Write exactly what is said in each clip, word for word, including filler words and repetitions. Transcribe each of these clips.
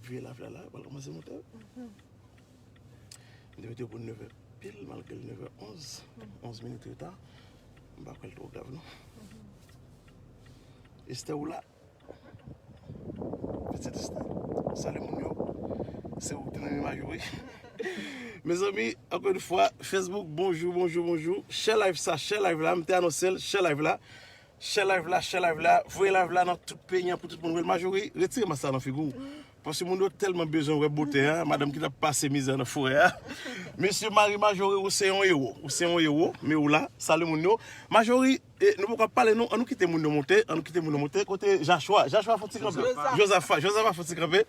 Vye lav la la, pral kòmanse monte. M te mete pou nevè pil, malgre l nevè onz. Onz minit reta. M pa kwè l twò grav, non. Estè, ou la? Pitit Estè. Salye moun yo. Se ou ki te nan men Majori. Mezanmi, ankò yon fwa, Facebook, bonjou, bonjou, bonjou. Share live sa, share live la. M te anonse l, share live la. Share live la, share live la. Voye live la nan tout peyi an pou tout moun wè l. Majori, retire mask la nan figi w. Paske moun yo tèlman bezwen wè bote a, madanm ki t ap pase mizè nan forè a. Mesye Mari Majori, ou se yon ewo. Ou se yon ewo, men ou la, salye moun yo. Majori, e, nou poko ap pale non, an nou kite moun yo monte, an nou kite moun yo monte. Kote Jachwa? Jachwa fon ti kanpe. Jozafa, Jozafa fon ti kanpe.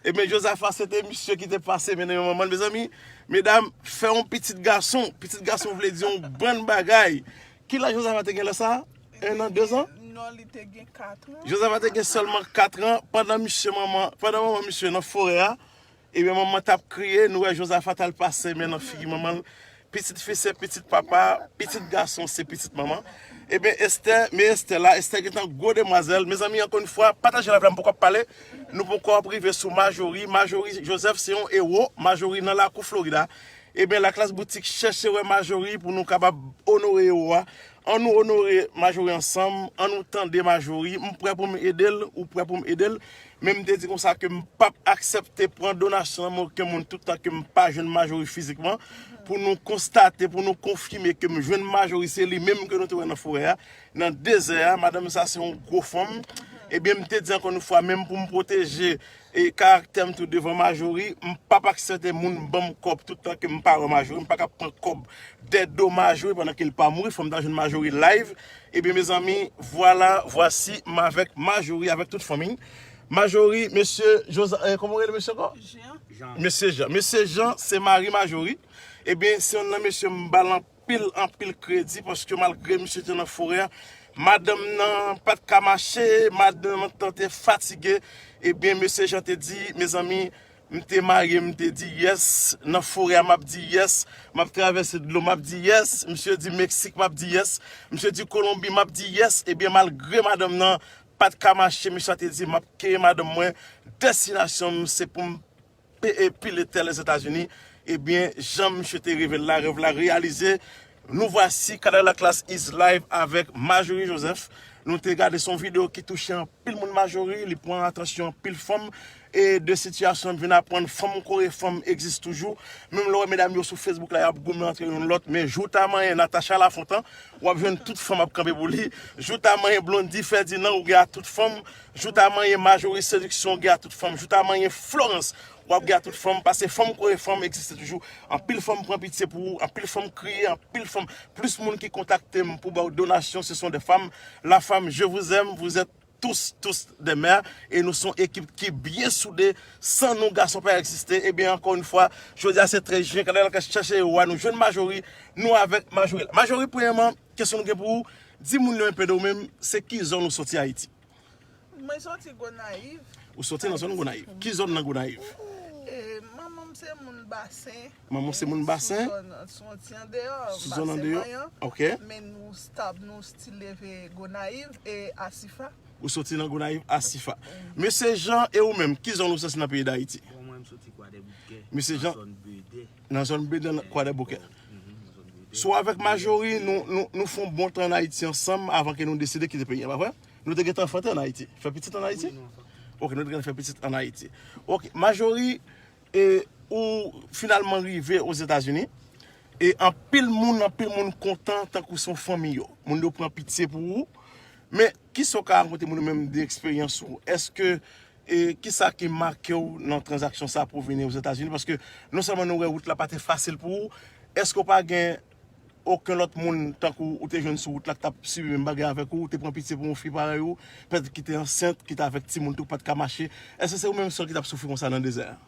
Ebyen, Jozafa, se te misye ki te pase men nan men manman l, mezanmi. Medam, fè yon pitit gason. Pitit gason vle di yon bann bagay. Ki laj Jozafa te gen lè sa a? En an, dezan? Non, li te gen kat an. Jozafa te gen sèlman kat an pandan misye manman, pandan manman misye nan forè a. Ebyen, manman t ap kriye, nou wè Jozafa t al pase men nan figi manman l. Pitit fi se pitit papa, pitit gason se pitit manman. Ebyen, Estè, men Estè la, Estè gentan gwo demwazèl. Mezanmi, ankò yon fwa, pataje live la, m poko ap pale. Nou poko ap rive sou Majori. Majori Joseph se yon ewo. Majori nan lakou Florida. Ebyen, Laklas Boutik chèche wè Majori pou nou kapab onore ewo a. An nou onore Majori ansanm, an nou tande Majori. M prè pou m ede l, ou prè pou m ede l. Men m te di konsa ke m p ap aksepte pran donasyon nan men okenn moun toutan ke m pa jwenn Majori fizikman, pou nou konstate, pou nou konfime ke m jwenn Majori, se li menm ke nou te wè nan forè a, nan dezè a. Madanm sa se yon gwo fanm. Ebyen, m te di ankò yon fwa, menm pou m pwoteje e karaktè m tou devan Majori, m p ap aksepte moun ban m kòb toutan ke m pa wè Majori, m pa ka pran kòb dè do Majori pandan ke l pa mouri, fò m ta jwenn Majori live. Ebyen, mezanmi, vwala, vwasi m avèk Majori, avèk tout fanmi. Majori, mesye Joza, eh, kòman w rele mesye ankò? Jean. Mesye Jean. Mesye Jean, se mari Majori. Ebyen, se youn nan mesye m ba l anpil, anpil kredi, paske malgre misye te nan forè a, madanm nan pa t ka mache, madanm nan te fatige. Ebyen, mesye Jean te di, mezanmi, m te marye, m te di yes, nan forè a, m ap di yes, m ap travèse dlo, m ap di yes, misye di Meksik, m ap di yes, misye di Kolonbi, m ap di yes. Ebyen, malgre madanm nan pa t ka mache, mesye a te di, m ap kenbe madanm mwen, destinasyon m, se pou m pe-, e pile tè Lèzetazini. Ebyen, jan misye te reve l la, rèv la reyalize. Nou vwasi, Kadalaklas is live avèk Majori Joseph. Nou te gade, se yon videyo ki touche anpil moun Majori, li pran atansyon anpil fanm. E de sitiyasyon, m vin aprann fanm kore fanm egziste toujou. Menm lè w wè medam yo sou Facebook la, y ap goumen antre youn lòt, men jou w ta manyen Natacha Lafontan, w ap jwenn tout fanm ap kanpe pou li. Jou w ta manyen Blondy Ferdinand, ou gen a tout fanm. Jou w ta manyen Majori Séduction, ou gen a tout fanm. Jou w ta manyen Florence, w ap gen a tout fanm, paske fanm kore fanm egziste toujou. Anpil fanm pran pitye pou ou, anpil fanm kriye, anpil fanm, plis moun ki kontakte m pou ba w donasyon, ce sont des femmes. La femme, je vous aime, vous êtes tous, tous des mères, e nou se yon ekip ki byen soude, san nou gason pa egziste. Ebyen, ankò yon fwa, jodi a se trèz jen, Kadalaklas chèche ewo a, nou jwenn Majori, nou avèk Majori. Majori, premyèman, kesyon nou gen pou ou, di moun yo enpe de ou menm, se ki zòn ou soti Ayiti? Mwen soti Gonayiv. Ou soti nan zòn Gonayiv. Ki zòn nan Gonayiv? E, manman m se moun Basen. Manman w se moun Basen? Sou zòn, sou yon ti andeyò. Sou zòn andeyò? Basen Manyan. Ok. Men nou stab, nou still leve Gonayiv e Asifa. Ou soti nan Gonayiv, Asifa. Mesye Jean, e ou menm, ki zòn ou soti nan peyi Dayiti? Bon, mwen, m soti Kwadèboukè, Mesye Jean, nan zòn Bèdè. Nan zòn Bèdè, nan Kwadèboukè. Mhm, nan zòn Bèdè. So, avèk Majori, nou, nou, nou fè yon bon tan ann Ayiti ansanm avan ke nou deside kite peyi a, pa vre? Nou te gentan anfante ann Ayiti. Fè pitit ann Ayiti? Wi, nou anfante. Ok, nou te gentan fè pitit ann Ayiti. Ok, Majori, e ou finalman rive Ozetazini. E anpil moun, anpil moun kontan tankou se yon fanmi yo. Moun yo pran pitye pou ou. Men, kisa w ka rakonte moun yo menm de eksperyans ou? Èske, e kisa ki make w nan tranzaksyon sa pou w vini Ozetazini? Paske non sèlman nou wè wout la pa te fasil pou ou, èske w pa gen okenn lòt moun tankou ou te jwenn sou wout la ki t ap sibi menm bagay avèk ou, ou te pran pitye pou yon fi parèy ou, petèt ki te ansent, ki t avèk timoun tou, ki pa t ka mache? Èske se ou menm sèl ki t ap soufri konsa nan dezè a?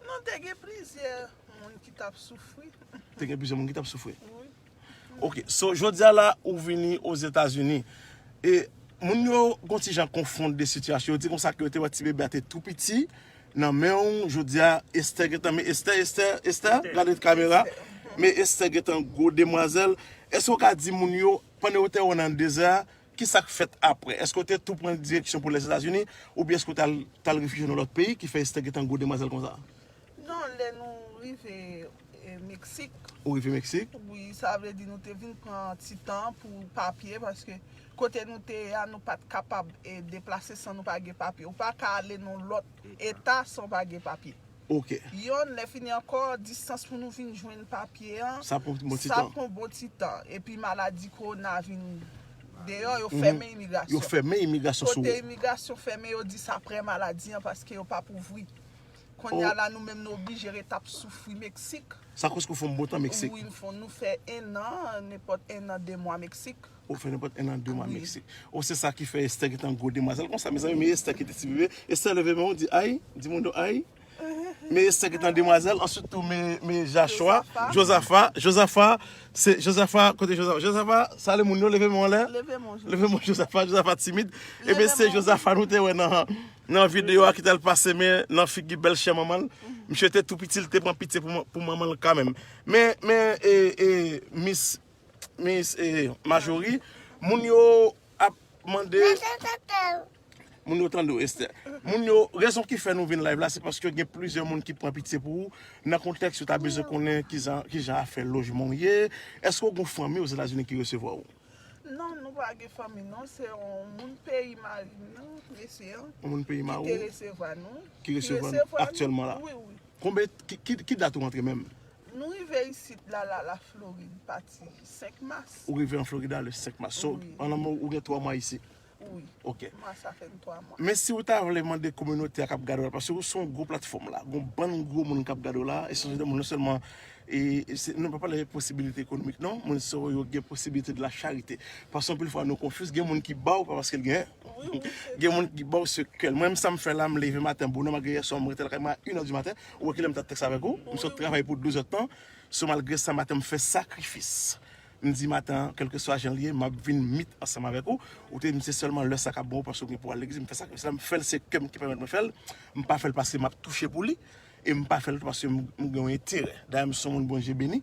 Non, te gen plizyè moun ki t ap soufri. Te gen plizyè moun ki t ap soufri. Wi. Ok, so, jodi a la, ou vini Ozetazini. E moun yo gon ti jan konfonn de sitiyasyon. Yo di konsa ke yo te wè ti bebe a te tou piti nan men w. Jodi a, Esther gentan, men Esther, Esther, Esther, gade kamera. Men Esther gentan gwo demwazèl. Èske w ka di moun yo, pandan yo te wè w nan dezè a, Ki sa k fèt apre? Èske w te tou pran direksyon pou Lèzetazini, oubyen èske w t al, t al refijye nan lòt peyi ki fè Esther gentan gwo demwazèl konsa? Non, lè nou rive e, Meksik. Ou rive Meksik? Wi, sa vle di nou te vin pran ti tan pou papye, paske kote nou te ye a, nou pa t kapab e, deplase san nou pa gen papye. Ou pa ka ale nan lòt eta san w pa gen papye. Ok. Yonn, lè fini ankò, distans pou nou vin jwenn papye an, sa pran bon ti tan. Sa pran bon ti tan. Epi maladi kowona vin deyò, yo fèmen imigrasyon. Yo fèmen imigrasyon sou ou. Kote imigrasyon fèmen, yo di sa prè maladi an paske yo p ap ouvri. Kounye a la, nou menm nou oblije ret ap soufri Meksik. Sa koz ke w fè yon bon tan Meksik? Wi, m fè, nou fè en an, nenpòt en an, de mwa Meksik. Ou fè nenpòt en an, de mwa Meksik. O, se sa ki fè Esther gentan gwo demwazèl konsa, mezanmi, men Esther ki te ti bebe. Esther, leve men w, di ay, di moun yo ay. Men Esther gentan demwazèl, answit tou men, men Joshua, Jozafa, Jozafa, se Jozafa, kote Jozafa? Jozafa, salye moun yo, leve men w anlè. Leve men w, Jozafa. Leve men w, Jozafa, Jozafa timid. Ebyen, se Jozafa nou te wè nan, nan videyo a ki t al pase men nan figi bèlchè manman l. Misye te tou piti, l te pran pitye pou, pou manman l kanmenm. Men, men, e, e, Miss Miss e, Marjorie, moun yo ap mande. Moun yo tande w, Esther. Moun yo, rezon ki fè nou vin live la, se paske gen plizyè moun ki pran pitye pou ou. Nan kontèks yo ta bezwen konnen kijan, kijan afè lojman w ye. Èske w gen fanmi Ozetazini ki resevwa w? Non, nou pa gen fanmi, non. Se yon moun peyi mari m nan, mesye an, yon moun peyi mari w ki te resevwa nou. Ki resevwa nou aktyèlman la. Wi, wi. Konbyen, ki, ki, ki dat ou rantre menm? Nou rive isit la, la, la Florid, pati senk mas. Ou rive an Florida le senk mas. So, an nan mo, ou gen twa mwa isit. Wi. Ok. Mas sa fè n twa mwa. Men si ou ta vle mande kominote a k ap gade w la, paske ou se yon gwo platfòm la, gon bann gwo moun k ap gade w la, e se de moun non sèlman, e, e se, nou pa pale posibilite ekonomik non, moun sa yo gen posibilite de la charite. Paske anpil fwa nou konfyiz, gen moun ki ba w pa paske l gen. Gen moun ki ba w se kè l. Mwen menm sa m fè la, m leve maten bonè, malgre yè swa m rete lakay mwen a inè di maten, ou wè kilè m t ap tèks avèk ou, m sot travay pou douz èdtan. So malgre sa, maten m fè sakrifis. M di maten an, kèlkeswa jan l ye, m ap vin meet ansanm avèk ou. Ou te di m se sèlman lè sa k ap bon paske w gen pou w al legliz. M fè sakrifis la, m fè l, se kè m ki pèmèt mwen fè l. M pa fè l paske m ap touche pou li. E m pa fè l tou paske m, m gen yon enterè. Dayè, m se yon moun Bondye beni.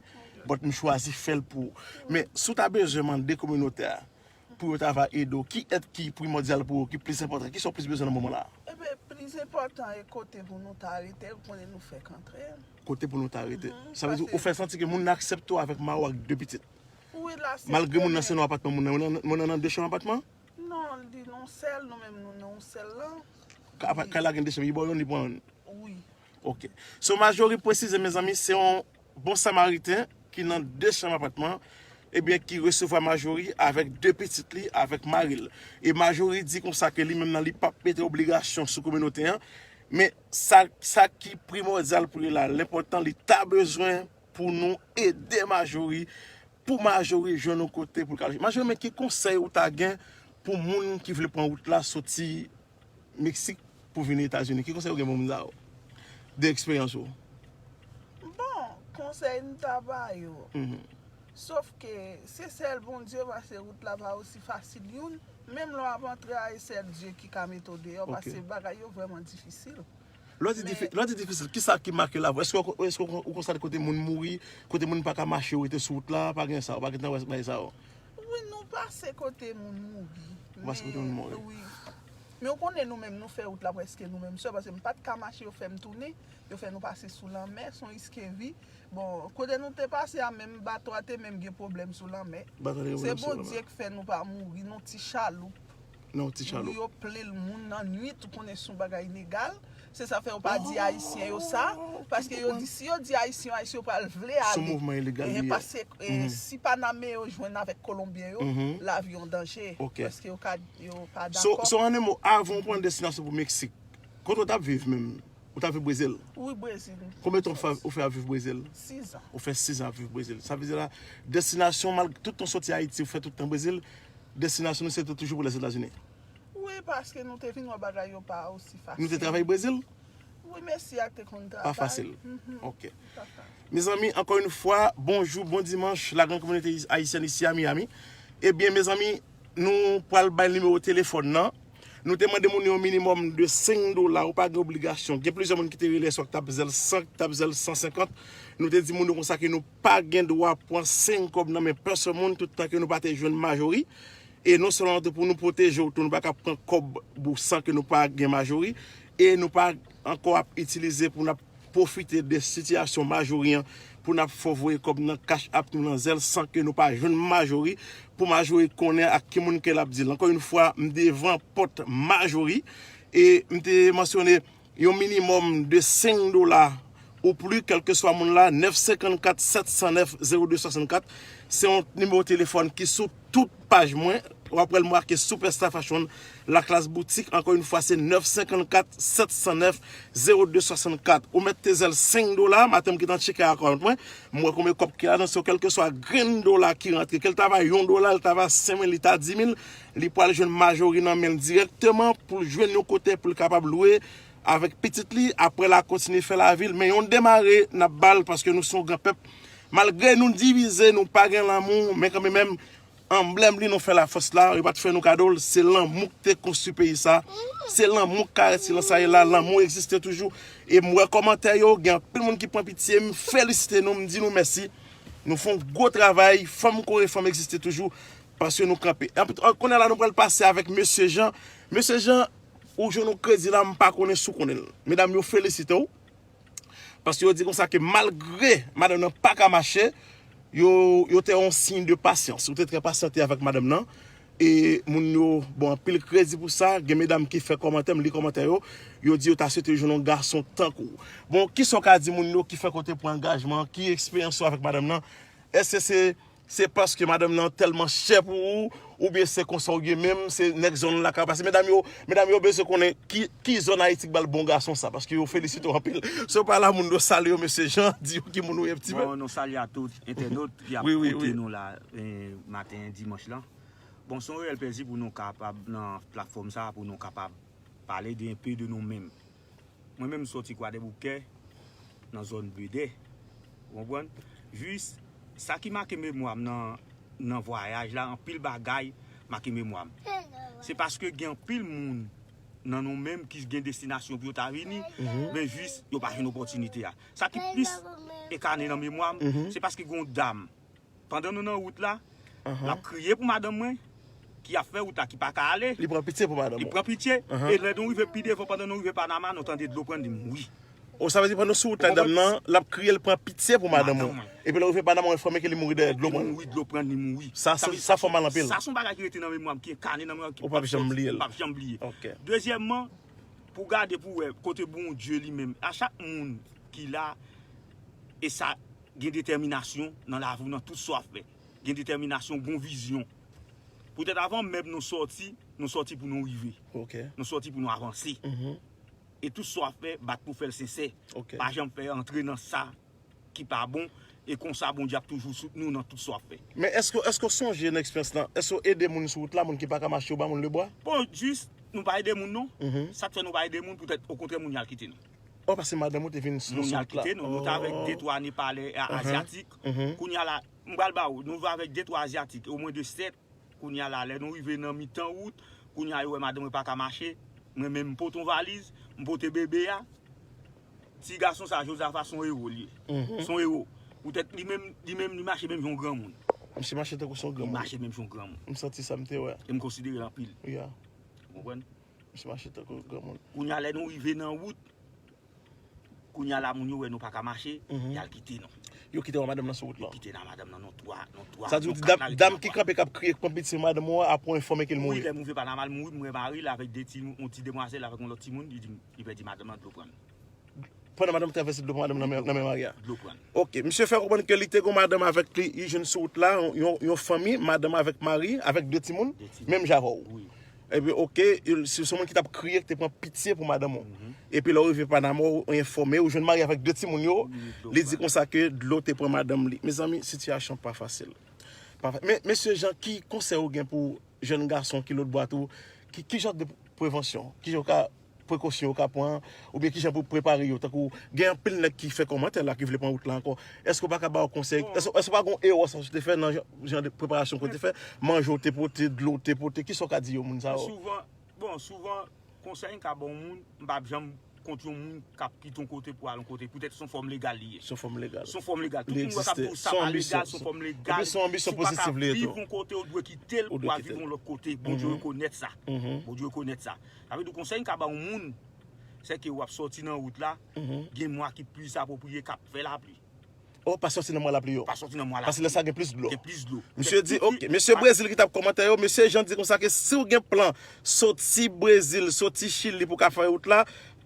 But m chwazi fè l pou ou. Men, si w ta bezwen mande kominote a, pou yo ta va ede w, ki èd ki primòdyal pou yo, ki plis enpòtan, ki sa w plis bezwen nan moman la a? Ebyen, plis enpòtan e kote pou nou ta rete, ou konnen nou fèk antre. Kote pou nou ta rete. Sa vle di, ou fè santi ke moun nan aksepte w avèk mari w ak de pitit? Wi, la se. Malgre moun nan se nan apatman, moun nan, moun nan, moun nan nan de chanm apatman? Non, li nan yon sèl, nou menm nou nan yon sèl lan. Kay la gen de chanm, li ba w yonn, li pran yonn. Wi. Ok. So, Marjorie presize, mezanmi, se yon bon samariten ki nan de chanm apatman, ebyen, ki resevwa Marjorie avèk de pitit li, avèk mari l. E Marjorie di konsa ke li menm nan li p ap mete obligasyon sou kominote an, men sa, sa ki primòdyal pou li la, l enpòtan, li ta bezwen pou nou ede Marjorie, pou Marjorie jwenn yon kote pou l ka loje. Marjorie, men ki konsèy ou ta gen pou moun ki vle pran wout la soti Meksik pou vini Etazini? Ki konsèy ou gen pou moun sa yo? De eksperyans ou? Bon, konsèy m ta ba yo. Sof ke se sèl Bondye, paske wout la pa osi fasil youn. Menm lè w ap antre a, e sèl Dye ki ka mete w deyò, paske bagay yo vrèman difisil. Lè w di difi-, lè w di difisil, ki sa ki make lavi w? Èske w, èske w, ou konstate kote moun mouri, kote moun pa ka mache, yo rete sou wout la, pa gen sa, ou pa gentan wè bagay sa yo? Wi, nou pase kote moun mouri. Ou pase kote moun mouri? Wi. Men ou konnen nou menm, nou fè wout la prèske nou menm sèl, paske m pa t ka mache, yo fè m tounen, yo fè nou pase sou lanmè, se yon riskevi. Bon, kote nou te pase a, menm bato a te menm gen pwoblèm sou lanmè. Bato a te gen pwoblèm sou lanmè. Se Bondye k fè nou pa mouri, nan ti chaloup. Nan yon ti chaloup. Wi, yo plen l moun nan nwit, ou konnen se yon bagay ilegal. Se sa fè yo pa di Ayisyen yo sa, paske yo di, si yo di Ayisyen yo, Ayisyen yo pral vle ale. Se yon mouvman ilegal li ye. Paske, eh, si Paname yo jwenn avèk Kolonbyen yo, lavi yo an danje. Ok. Paske yo ka, yo pa dakò. So, so, an en mo, avan w pran destinasyon pou Meksik, kote w t ap viv menm? Ou t ap viv Brezil? Wi, Brezil. Konbyen tan w fè, ou fè ap viv Brezil? Sizan. Ou fè sizan ap viv Brezil. Sa vle di la, destinasyon, mal, tout tan w soti Ayiti, ou fè tout tan Brezil, destinasyon nou se te toujou pou Lèzetazini? Wi, paske nou te vin wè bagay yo pa osi fasil. Nou te travay Brezil? Wi, mesye a te konn travay. Pa fasil. Ok. Mezanmi, ankò yon fwa, bonjou, bon dimanch, la grande communauté ayisyèn isi a Miami. Ebyen, mezanmi, nou pral bay nimewo telefòn nan. Nou te mande moun yo yon minimòm de senk dola, ou pa gen obligasyon. Gen plizyè moun ki te rele swa k t ap zèl san, k t ap zèl san senkant. Nou te di moun yo konsa ke nou pa gen dwa pran senk kòb nan men pèsonn moun, tout tan ke nou pa te jwenn Marjorie. E non sèlman tou pou nou pwoteje w tou, nou pa ka pran kòb ou san ke nou pa gen majori, e nou pa ankò ap itilize pou n ap pwofite de sitiyasyon majori an, pou n ap fè w voye kòb nan Cash App nou nan Zelle san ke nou pa jwenn majori, pou majori konnen ak ki moun ke l ap deal. Ankò yon fwa, m devan pòt majori, e m te mansyone yon minimòm de senk dola ou pli, kèlkeswa moun la, nèf senkannkat sèt san nèf zewo de swasannkat. Se yon nimewo telefòn ki sou tout paj mwen. W ap wè l make Superstar Fashion, La Classe Boutique. Ankò yon fwa, se nèf senkannkat sèt san nèf zewo de swasannkat. Ou mèt te Zelle senk dola, maten m gentan tcheke akont mwen. M wè konbyen kòb ki ladan, so kèlkeswa grenn dola ki rantre, ke l ta va yon dola, l ta va senk mil, li ta di mil, li pral jwenn majori nan men l dirèkteman pou l jwenn yon kote pou l kapab lwe avèk pitit li. Apre l a kontinye fè lavi l, men yon demare n ap ba l paske nou se yon gran pèp. Malgre nou divize, nou pa gen lanmou, men kanmenm, anblèm li, nou fè lafòs la, yo pa t fè nou kado l, se lanmou k te konstwi peyi sa, se lanmou k karese lan sa ye la, lanmou egziste toujou. E m wè kòmantè yo, gen anpil moun ki pran pitye, m felisite nou, m di nou mèsi. Nou fè yon gwo travay, fanm kore fanm egziste toujou, paske nou kanpe. Anpi, kounye a la, nou pral pase avèk Mesye Jan. Mesye Jan, ou jwenn yon kredi la, m pa konnen si w konnen l. Medam yo felisite w. Paske yo di konsa ke malgre madanm nan pa ka mache, yo, yo te yon siy de pasyans. Yo te trè pasyante avèk madanm nan. E moun yo bon anpil kredi pou sa. Gen medam ki fè kòmantè, m li kòmantè yo. Yo di yo ta swete yo jwenn yon gason tankou w. Bon, kisa w ka di moun yo ki fèk ou te pran angajman, ki eksperyans ou avèk madanm nan? Èske se, se paske madanm nan tèlman chè pou ou, oubyen se konsa w ye menm, se nèg zòn la ka pase? Medam yo, medam yo bezwen konnen ki, ki zòn Ayiti k ba l bon gason sa, paske yo felisite w anpil. Si w pa la, moun yo salye w, Mesye Jan, di yo ki moun ou ye, ti frè. Bon, nou salye a tout entènot ki ap Wi, wi, koute wi. nou la, eh, maten dimanch lan. Bon, se yon reyèl plezi pou nou kapab nan platfòm sa, pou nou kapab pale de, un peu de nou menm. Mwen menm, m soti Kwadèboukè, nan zòn Bedè. Ou konprann? Jis, sa ki make memwa m nan, nan vwayaj la, anpil bagay make memwa m. Se paske gen anpil moun nan nou menm ki gen destinasyon pou yo ta vini, Mhm. men jis, yo pa jwenn opòtinite a. Sa ki plis ekane nan memwa m, Mhm. se paske gen yon dam, pandan nou nan wout la, Ahan. l ap kriye pou madanm mwen, ki ap fè wout la, ki pa ka ale. Li pran pitye pou madanm Li ou. pran pitye, Ahan. e lè nou rive pi devan, pandan nou rive Panama, nou tande dlo pran, li mouri. O, sa vle di pandan sou wout la, Ou konprann? dam nan, l ap kriye, l pran pitye pou madanm ou. Madanm mwen. Epi lè w rive Panama, w enfòme ke li mouri dèyè dlo Li pran. mouri, dlo pran, li mouri. Sa, Sa sa, vle di sa fè w mal anpil. Sa se yon bagay ki rete nan memwa m, ki enkane nan memwa m, ki Ou p ap p ap janm sòti, bliye l. m p ap janm bliye. Ok. Dezyèmman, pou gade pou wè kote Bondye li menm, a chak moun ki la, e sa gen detèminasyon nan lavi w, nan tout sa w ap fè. Gen detèminasyon, gen vizyon. Poutèt avan menm nou sòti, nou sòti pou nou rive. Ok. Nou sòti pou nou avanse. Mhm. E tout sa w ap fè, bat pou fè l sensè. Ok. Pa janm fè antre nan sa ki pa bon, e konsa Bondye ap toujou soutni w nan tout sa w ap fè. Men èske, èske w sonje nan eksperyans lan, èske w ede moun sou wout la, moun ki pa ka mache, ou ba moun lebwa? Bon, jis, nou pa ede moun non. Mhm. Sa k fè nou pa ede moun, poutèt okontrè moun y al kite nou. Oh, paske madanm ou te vin sou Moun y al wout la. kite nou, nou t avèk Oh. de twa Nepalè, a, Ahan. Azyatik. Mhm. Kounye a la, m pral ba ou, nou avèk de twa Azyatik, omwen de sèt. Kounye a la, lè nou rive nan mitan wout, kounye a yo wè madanm mwen pa ka mache, mwen menm m pote yon valiz, m pote bebe a. Ti gason sa, Josaphat, se yon ewo li ye. Mhm. Se yon ewo. Poutèt li menm, li menm, li mache menm jan yon granmoun. Misye mache tankou se yon Li granmoun. mache menm jan yon granmoun. M santi sa, m te wè. E m konsidere l anpil. Ya. Ou konprann? Misye mache tankou yon granmoun. Kounye a, lè nou rive nan wout, kounye a la, moun yo wè nou pa ka mache, Mhm. y al kite nou. Yo kite w ak madanm nan sou wout Yo lan. kite n ak madanm nan, nou twa, nou twa, Sa di w nou di kat dam, la rete dam nan ki bwa. kanpe k ap kriye k pran pitye madanm ou a, apre w enfòme ke l Wi, mouri. lè m rive Panama, l mouri, m wè mari l avèk de ti, yon ti demwazèl avèk yon lòt timoun, li di m, li pèdi madanm nan, dlo pran l. Pandan madanm travèse dlo pran madanm nan men, nan men mari a. Dlo pran l. Ok, misye fè konprann ke li te gon madanm avèk li, li jwenn sou wout la, yon, yon, yon fanmi, madanm avèk mari, avèk de timoun, De timoun. menm jan avè w. Wi. Epi, ok, se, se yon moun ki t ap kriye, ki te pran pitye pou madanm ou. Mhm. Epi lè w rive Panama, w enfòme, ou jwenn mari avèk de timoun yo, Wi, dlo li di pran. konsa ke dlo te pran madanm li. Mezanmi, sitiyasyon pa fasil. Pa fa-, men, Mesye Jan, ki konsèy ou gen pou jèn gason ki lòt bò a tou? Ki, ki jan de prevansyon? Ki jan ou ka prekosyon yo ka pran, oubyen kijan pou prepare yo, tankou gen anpil nèg ki fè kòmantè la, ki vle pran wout la ankò. Èske w pa ka ba yo konsèy? Bon. Èske, èske w pa gen erè sa w te fè nan jan, jan de preparasyon ke w te fè? Manje w te pote, dlo w te pote, kisa w ka di yo, moun sa yo? Souvan, bon, souvan, konsèy m ka ba yon moun, m p ap janm kont yon moun k ap kite yon kote pou al yon kote. Poutèt se yon fòm legal li ye. Se yon fòm legal. Se yon fòm legal. Tout moun wè k ap di w sa pa legal, se yon fòm legal. Epi se yon anbisyon pozitif li ye tou. Si w pa ka viv yon kote, ou dwe kite l pou w al viv yon lòt kote. Bondye rekonèt sa. Bondye rekonèt sa. Sa vle di konsèy m ka ba yon moun, se ke w ap sòti nan wout la, gen mwa ki plis apwopriye k ap fè lapli. Oh, pa sòti nan mwa lapli yo. Pa sòti nan mwa lapli. Paske lè sa gen plis dlo. Gen plis dlo. Misye di, ok, mesye Brezil ki t ap kòmante yo, mesye Jean di konsa ke si w gen plan soti Brezil, soti Chili pou w ka fè wout la,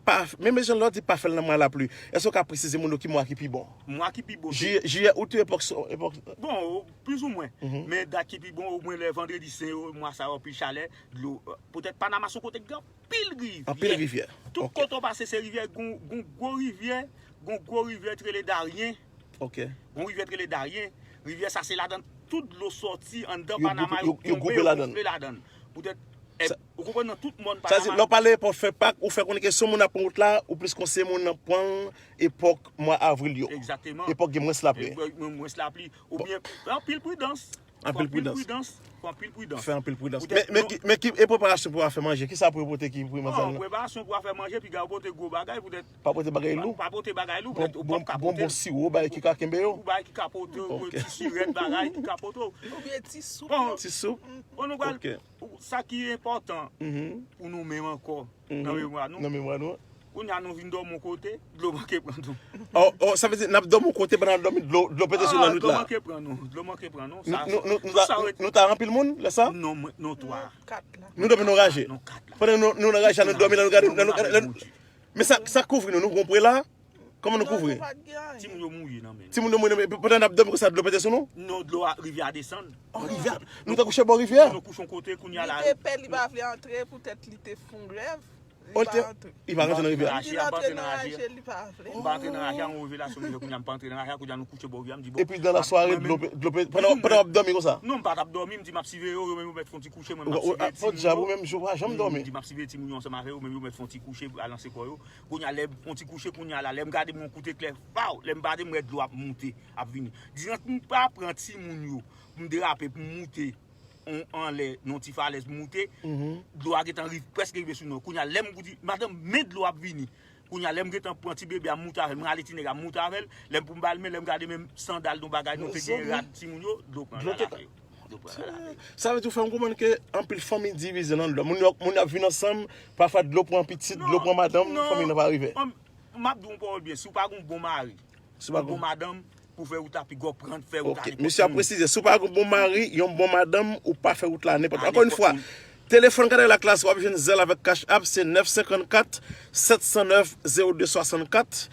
pa, men mesye Jean lè w di pa fè l nan mwa lapli. Èske w ka presize moun yo ki mwa ki pi bon? Mwa ki pi bon, se jiyè, jiyè, out, epòk, epòk. Bon, plizoumwen. Men dat ki pi bon, omwen lè vandredi sen yo, mwa sa yo anpil chalè, dlo, poutèt Panama se yon kote ki gen anpil rivyè. Anpil rivyè. Tout kote w pase se rivyè, gon, gon gwo rivyè, gon gwo rivyè ki rele Darien. Ok. Gon rivyè ki rele Darien. Rivyè sa se ladan tout dlo sòti anndan Panama yo tonbe, yo gonfle ladan. Poutèt, ou konprann nan tout mòn Panama. Sa di, lè w pale epòk fè Pak, ou fè konnen ke si yon moun ap pran wout la, ou plis konseye moun nan pran l epòk mwa avril yo. Egzakteman. Epòk gen mwens lapli. Epòk gen mwens lapli. Oubyen, anpil pridans. Anpil pridans. Fè anpil pridans. Fè anpil pridans. Men, men ki, men ki, e preparasyon pou w fè manje? Kisa pou yo pote ki primòdyal nan? Preparasyon pou w fè manje, piga yo pote gwo bagay poutèt. Pa pote bagay lou. Pa pote bagay lou, poutèt ou p ap ka pote. Bon, bon siwo, bagay ki ka kenbe yo. Ou bagay ki ka pote w, ti sirèt bagay ki ka pote w. Oubyen ti soup. Ti soup. Bon, nou pral, sa ki enpòtan pou nou menm ankò, nan memwa nou. Nan memwa nou. Kounye a nou vin dòmi yon kote, dlo manke pran nou. Oh, oh, sa vle di n ap dòmi yon kote pandan n ap dòmi, dlo, dlo pete sou nou nan nwit la. Dlo manke pran nou, dlo manke pran nou. Nou, nou, nou, nou ta, nou ta anpil moun lè sa? Non, mwen, non, twa. Nou dòmi nan raje. Non, kat la. Pandan nou, nou nan raje a, nou dòmi la, nou gade, nou, nou, nou, men sa, sa kouvri nou, nou gon prela? Kòman nou kouvri? Timoun yo mouye nan men nou. Timoun yo mouye nan men, pandan n ap dòmi konsa, dlo pete sou nou? Non, dlo a, rivyè a desann. Oh, rivyè a, nou te kouche bò rivyè a? Nou kouche yon kote, kounye a la. Li te pè, li pa vle antre, poutèt li te fè yon rèv. Li pa rantre. Li pa rantre nan rivyè a. Li rantre nan raje, li pa vle. M pa rantre nan raje a, yon revelasyon m fè kounye a, m pa rantre nan raje a, kounye a nou kouche bò rivyè a, m di bon. Epi dan lasware, dlo pe-, dlo pe-, pandan, pandan w ap dòmi konsa? Non, m pa t ap dòmi, m di m ap siveye yo, yo menm yo mèt fè yon ti kouche, mwen m ap siveye timoun yo. Ou menm, ou pa janm dòmi. M di m ap siveye timoun yo ansanm avè yo, menm yo mèt fè yon ti kouche, al nan sekò yo. Kounye a, lè yon ti kouche, kounye a la, lè m gade m yon kout eklè, paw, lè m gade m wè dlo ap moute, ap vini. Di ant m pa pran timoun yo, pou m derape, pou m moute, on, anlè, nan yon ti falèz pou moute, dlo a gentan riv-, prèske rive sou nou. Kounye a, lè m di, madanm, men dlo ap vini. Kounye a, lè m gentan pran ti bebe a, m moute avè l, m rale ti nèg a, m moute avè l, lè m pou m ba l men, lè m gade menm sandal, yon bagay, nou te gen rad timoun yo, dlo pran rale avè yo. Dlo pran rale avè yo. Sa vle di w fè m konprann ke anpil fanmi divize nan dlo. Moun yo, moun yo ap vin ansanm, pafwa dlo pran pitit, dlo pran madanm, fanmi nan pa rive. Non, non, m ap di w yon pawòl byen, si w pa gen yon bon mari, si w pa gen yon bon madanm, pou fè wout la pi gwo, pran fè wout la nenpòt moun. Ok, mesye a presize, si w pa gen yon bon mari, yon bon madanm, ou pa fè wout la nenpòt. Ankò yon fwa, telefòn Kadèy Laklas, w ap jwenn Zelle avèk Cash App, se nèf senkannkat, sèt san nèf, zewo de swasannkat.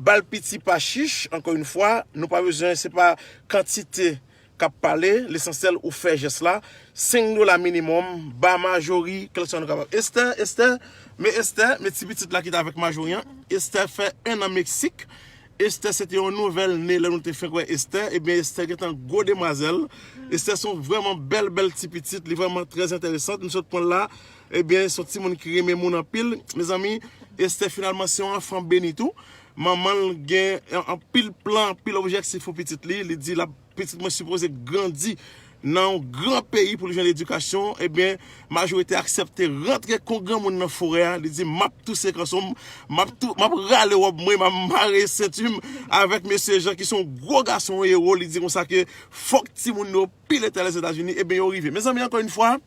Ba l piti pa chich, ankò yon fwa, nou pa bezwen, se pa kantite k ap pale, lesansyèl ou fè jès la, senk dola minimòm, ba Majori, kèlkeswa nou kapab. Esther, Esther, men Esther, men ti pitit la ki te avèk Majori an. Esther fè en an Meksik. Esther, se te yon nouvèl ne lè nou te fenk wè Esther. Ebyen, Esther gentan gwo demwazèl. Esther se yon vrèman bèl, bèl ti pitit. Li vrèman trè enteresan. Nou sot pran l la. Ebyen, se yon timoun ki renmen moun anpil. Mezanmi, Esther, finalman, se yon anfan beni tou. Manman l gen an-, anpil plan, anpil objektif pou pitit li. Li di l ap pitit mwen sipoze grandi nan yon gran peyi pou l jwenn edikasyon, ebyen, Majori te aksepte rantre kon granmoun nan forè a. Li di, "M ap touse kanson m, m ap tou-, m ap rale wòb mwen, m ap mare senti m avèk mesye Jan ki se yon gwo gason, yon ewo." Li di konsa ke fòk timoun yo pile tè Lèzetazini, ebyen, yo rive. Mezanmi, ankò yon fwa,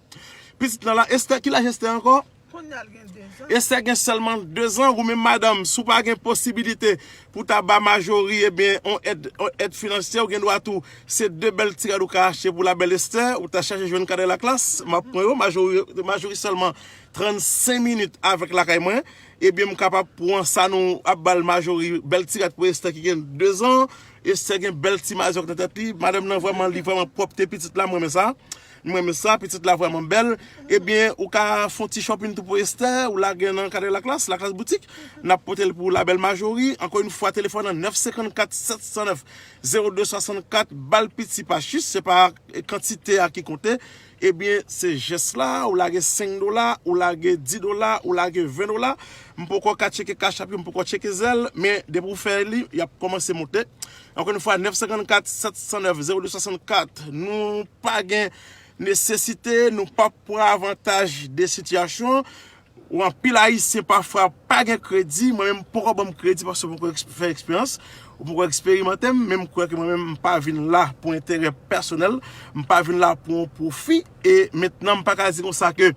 pitit lan la, Esther, ki laj Esther ankò? Kounye a l gen dezan. Esther gen sèlman dezan, ou menm madanm, si w pa gen posibilite pou w ta ba Majori, ebyen, on èd, on èd finansyè, ou gen dwa tou, se de bèl ti rad ou ka achte pou labèl Esther, ou ta chache jwenn Kadèy Laklas, m ap pran yo, Majori, Majori sèlman trannsenk minit avèk lakay mwen, ebyen, m kapab pran sa nou ap ba l Majori, bèl ti rad pou Esther ki gen dezan, Esther gen bèl ti mazòk nan tèt li, madanm nan vrèman, li vrèman pwòpte pitit la, m renmen sa. M renmen sa, pitit la vrèman bèl. Ebyen, ou ka fè yon ti shopping tou pou Esther, ou lage nan Kadèy Laklas, Laklas Boutique. N ap pote l pou labèl Majori. Ankò yon fwa, telefòn nan nèf senkannkat sèt san nèf zewo de swasannkat, ba l piti pa chich, se pa kantite a ki konte. Ebyen, se jès la, ou lage senk dola, ou lage dis dola, ou lage ven dola. M poko ka tcheke Cash App yo, m poko tcheke Zelle, men depi w fè li, y ap kòmanse monte. Ankò yon fwa, nèf senkannkat sèt san nèf zewo de swasannkat, nou pa gen nesesite, nou p ap pran avantaj de sitiyasyon. Ou anpil Ayisyen pafwa pa gen kredi, mwen menm poko ban m kredi paske m poko eksp- fè eksperyans, ou poko eksperimante m, men m kwè ke mwen menm m pa vin la pou enterè pèsonèl, m pa vin la pou yon pwofi, e mentnan m pa ka di konsa ke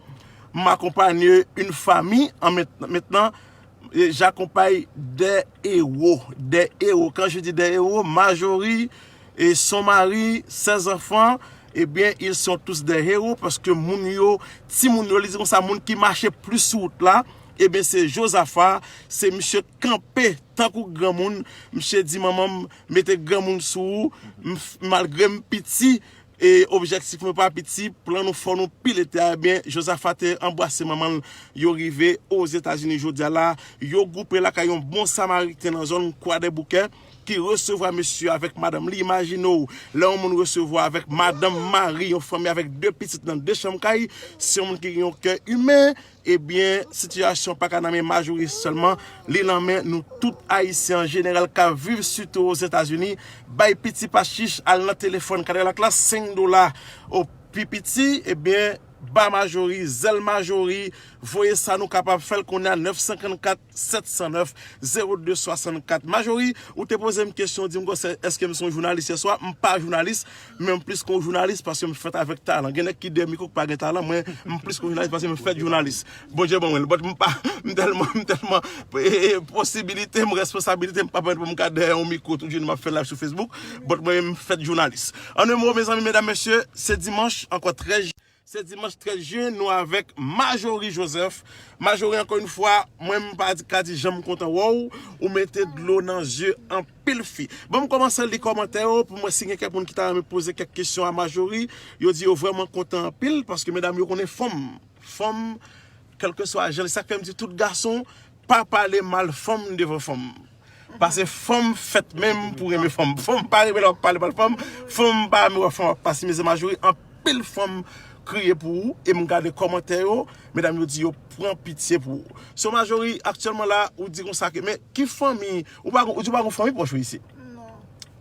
m akonpanye yon fanmi, an mentnan, mentnan, e, j'accompagne des héros, des héros. Quand je dis des héros, Marjorie, e son mari, ses enfants, ebyen, ils sont tous des héros, paske moun yo, timoun yo, li di konsa, moun ki mache plis sou wout la, ebyen, se Jozafa, se misye kanpe tankou granmoun, misye di, manman m, mete granmoun sou ou, m f- malgre m piti, e objektif mwen pa piti, plan nou fò nou pilete a, ebyen, Jozafa te anbrase manman l, yo rive Ozetazini jodi a la, yo gwoupe lakay yon bon Samariten nan zòn Kwadèboukè, ki resevwa mesye avèk madanm li. Imajine w, lè yon moun resevwa avèk madanm, mari, yon fanmi avèk de pitit nan de chanm kay, se yon moun ki gen yon kè imen, ebyen, sitiyasyon pa ka nan men Marjorie sèlman, li nan men nou tout Ayisyen an jeneral k ap viv sitou Ozetazini. Bay piti pa chich, al nan telefòn Kadilak la, senk dola o pi piti, ebyen, ba Marjorie, zèl Marjorie, voye sa nou kapab fè l kounye a, nèf san kannkat, sèt san nèf, zewo de swasannkat. Marjorie, ou te poze m kesyon, di m konsa, èske m se yon jounalis yè swa? M pa jounalis, men m plis ke yon jounalis paske m fèt avèk talan. Gen nèg ki dèyè mikwo ki pa gen talan, mwen, m plis ke yon jounalis paske m fèt jounalis. Bondye ban mwen l, but m pa, m tèlman, m tèlman, e, e, posibilite m, responsabilite m pa pèmèt pou m ka dèyè yon mikwo tout jounen m ap fè live sou Facebook, but mwen, m fèt jounalis. An yon mo, mezanmi, medam, mesye, se dimanch, ankò trèz, se dimanch trèz jen, nou avèk Marjorie Joseph. Marjorie, ankò yon fwa, mwen, m pa di- ka di jan m kontan wè w, ou mete dlo nan zye anpil fi. Bon, m kòmanse li kòmantè yo pou mwen si gen kèk moun ki ta renmen poze kèk kesyon a Marjorie, yo di yo vrèman kontan anpil, paske medam yo konnen fanm, fanm, kèlkeswa jan li, sa k fè m di tout gason, pa pale mal fanm devan fanm. Paske fanm fèt menm pou renmen fanm. Fanm pa renmen lè w ap pale mal fanm, fanm pa renmen wè fanm ap pase mizè. Marjorie, anpil fanm kriye pou ou, e m gade kòmantè yo, medam yo di yo pran pitye pou ou. So Marjorie, aktyèlman la, ou di konsa ke, men ki fanmi, ou pa gon- ou di ou pa gon fanmi pwòch ou isi? Non.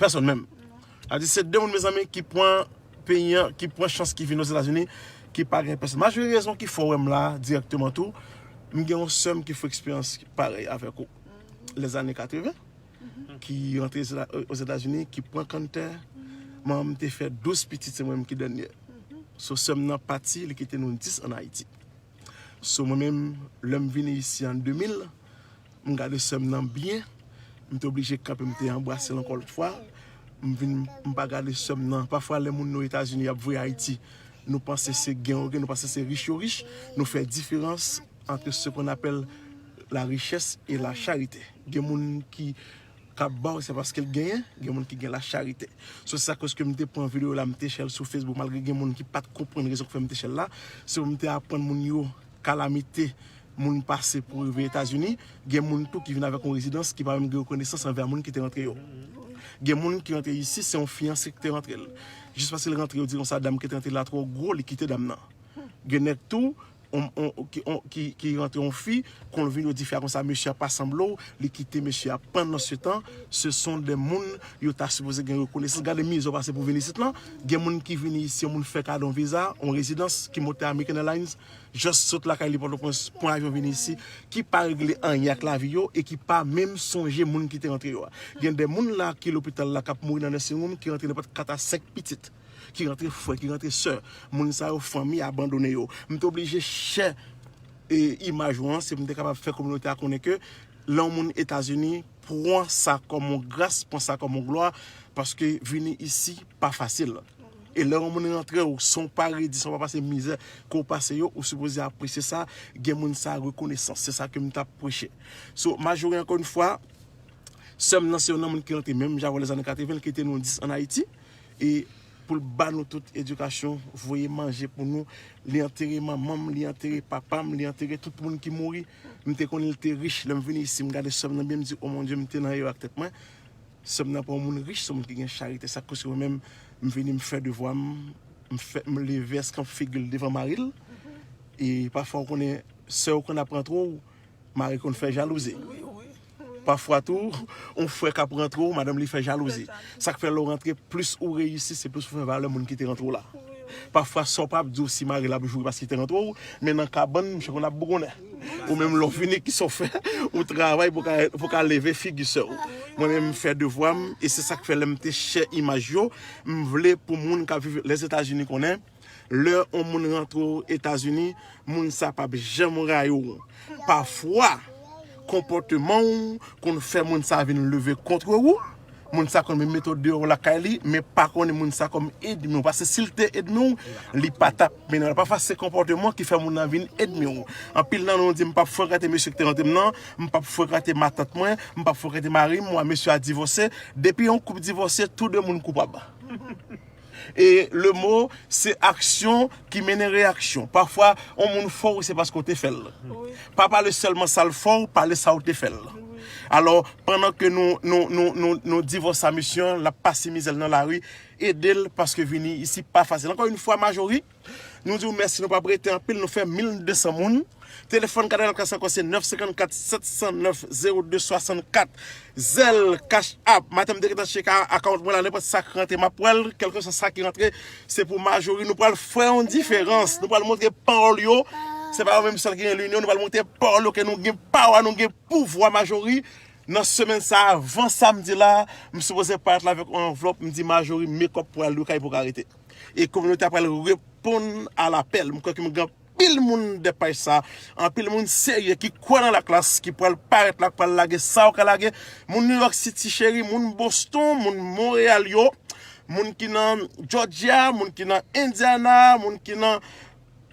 Pèsonn menm? Non. Sa di se de moun, mezanmi, ki pran peyi an, ki pran chans, ki vin Ozetazini, ki pa gen pèsonn. Marjorie, rezon ki fè w wè m la dirèkteman tou, m gen yon sè m ki fè eksperyans parèy avèk ou, lèzane katreven, ki rantre Zeta- Ozetazini, ki pran kanntè. Manman m te fè douz pitit, se mwen menm ki dènye. So sè m nan pati, li kite nou dis ann Ayiti. So mwen menm, lè m vini isi an de mil, m gade sè m nan byen, m te oblije kanpe, m te anbrase l ankò lòt fwa. M vin, m pa gade sè m nan. Pafwa lè moun nou Etazini y ap voye Ayiti, nou panse se gen yo gen, nou panse se rich yo rich, nou fè diferans entre ce qu'on appelle la richesse et la charité. Gen moun ki k ap ba w, se paske l genyen, gen moun ki gen lacharite. So, se sa k fè ke m te pran videyo la, m te share l sou Facebook, malgre gen moun ki pa t konprann rezon k fè m te share l la. Se pou m te aprann moun yo kalamite moun pase pou rive Etazini. Gen moun tou ki vin avèk yon rezidans ki pa menm gen rekonesans anvè moun ki te rantre yo. Gen moun ki rantre isi, se yon fiyanse ki te rantre l. Jis paske l rantre, yo di konsa, dam ki te rantre la twò gwo, li kite dam nan. Gen nèg tou, on, on, ki, on, ki, ki rantre yon fi, kon l vin, yo di fi a konsa, mesye a pa sanble w, li kite mesye a. Pandan se tan, se son de moun yo ta sipoze gen rekonesans. Gade mizè w pase pou vin isit lan. Gen moun ki vini isi, yon moun fè kado yon viza, yon rezidans ki monte American Airlines, just sot lakay li Pòtoprens, pran avyon vini isi, ki pa regle anyen ak lavi yo e ki pa menm sonje moun ki te rantre yo a. Gen de moun la ki lopital la k ap mouri nan nursing home ki rantre nan pòt kat a senk pitit, ki rantre frè, ki rantre sè. Moun sa yo, fanmi abandone yo. M te oblije share, e, imaj ou an, se pou m te kapab fè kominote a konnen ke lè yon moun Etazini, pran sa kòm yon gras, pran sa kòm yon glwa, paske vini isi pa fasil. E lè yon moun rantre w, san w pa redi, san w pa pase mizè ke w pase yo, ou sipoze apresye sa, gen moun sa rekonesans. Se sa ke m t ap preche. So, Marjorie, ankò yon fwa, sè m nan se yon nan moun ki rantre menm jan avè lèzane katreven, l kite nou dis ann Ayiti. E pou l ba nou tout edikasyon, voye manje pou nou. Li antere manman m, li antere papa m, li antere tout moun ki mouri. M te konnen l te rich. Lè m vini isi, m gade sè m nan byen, m di, "O mon Dye, m te nan erè ak tèt mwen." Sè m nan pa yon moun rich, se yon moun ki gen charite. Sa k koz ke mwen menm, m vini, m fè devwa m, m fè, m leve eskanp figi l devan mari l. E pafwa, ou konnen, sè yo konn ap rantre w, mari konn fè jalouzi. Wi, wi, wi. Pafwa tou, yon frè k ap rantre w, madanm li fè jalouzi. Fè jalouzi. Sa k fè lè w rantre, plis ou reyisi, se plis ou fè valè moun ki te rantre w la. Wi, wi. Pafwa, sa w p ap di w si mari l ap joure paske te rantre w, men nan kabann, misye konn ap bougonnen. Ou menm lè w vini, kisa w fè? Ou travay pou ka, pou ka leve figi sè w. Mwen menm, m fè devwa m, e se sa k fè lè m te share imaj yo, m vle pou moun k ap viv Lèzetazini konnen, lè yon moun rantre Etazini, moun sa p ap janm rayi w. Pafwa, konpòteman w konn fè moun sa vin leve kont ou. Moun sa konn menm mete w deyò lakay li, men pa konnen moun sa kòm ènmi w. Paske si l te ènmi w, li pa t ap mennen w la. Pafwa, se konpòteman ki fè moun nan vin ènmi w. Anpil nan nou di, "M p ap frekante mesye ki te rantre m nan, m p ap frekante matant mwen, m p ap frekante mari m, mwen, mesye a divòse." Depi yon koup divòse, tou de moun koupab. E le mo, se aksyon ki mennen reyaksyon. Pafwa, yon moun fè w, se paske w te fè l. Pa pale sèlman sa l fè w, pale sa w te fè l. Alò, pandan ke nou, nou, nou, nou, nou divòse a mesye an, l ap pase mizè l nan lari, ede l, paske vini isi pa fasil. Ankò yon fwa, Majori, nou di w mèsi, nou p ap rete anpil, nou fè mil de san moun. Telefòn Kanal Anklas ankò se nèf senkannkat sèt san nèf zewo de swasannkat. Zelle, Cash App. Maten m te gentan tcheke akawont mwen la, nenpòt sa k rantre, m ap wè l. Kèlkeswa sa ki rantre, se pou Majori. Nou pral fè yon diferans. Nou pral montre pawòl yo. Se pa yo menm sèl ki gen linyon. Nou pral montre pawòl yo ke nou gen pawa, nou gen pouvwa, Majori. Nan semèn sa, avan samdi la, m sipoze parèt la avèk yon anvlòp. M di Majori, make up pou al lakay pou ka rete. E kominote a pral reponn a lapèl. M kwè ke m gen anpil moun dèyè paj sa, anpil moun serye ki kwè nan Laklas, ki pral parèt la, ki pral lage sa yo ka lage. Moun New York City cheri, moun Boston, moun Montréal yo, moun ki nan Georgia, moun ki nan Indiana, moun ki nan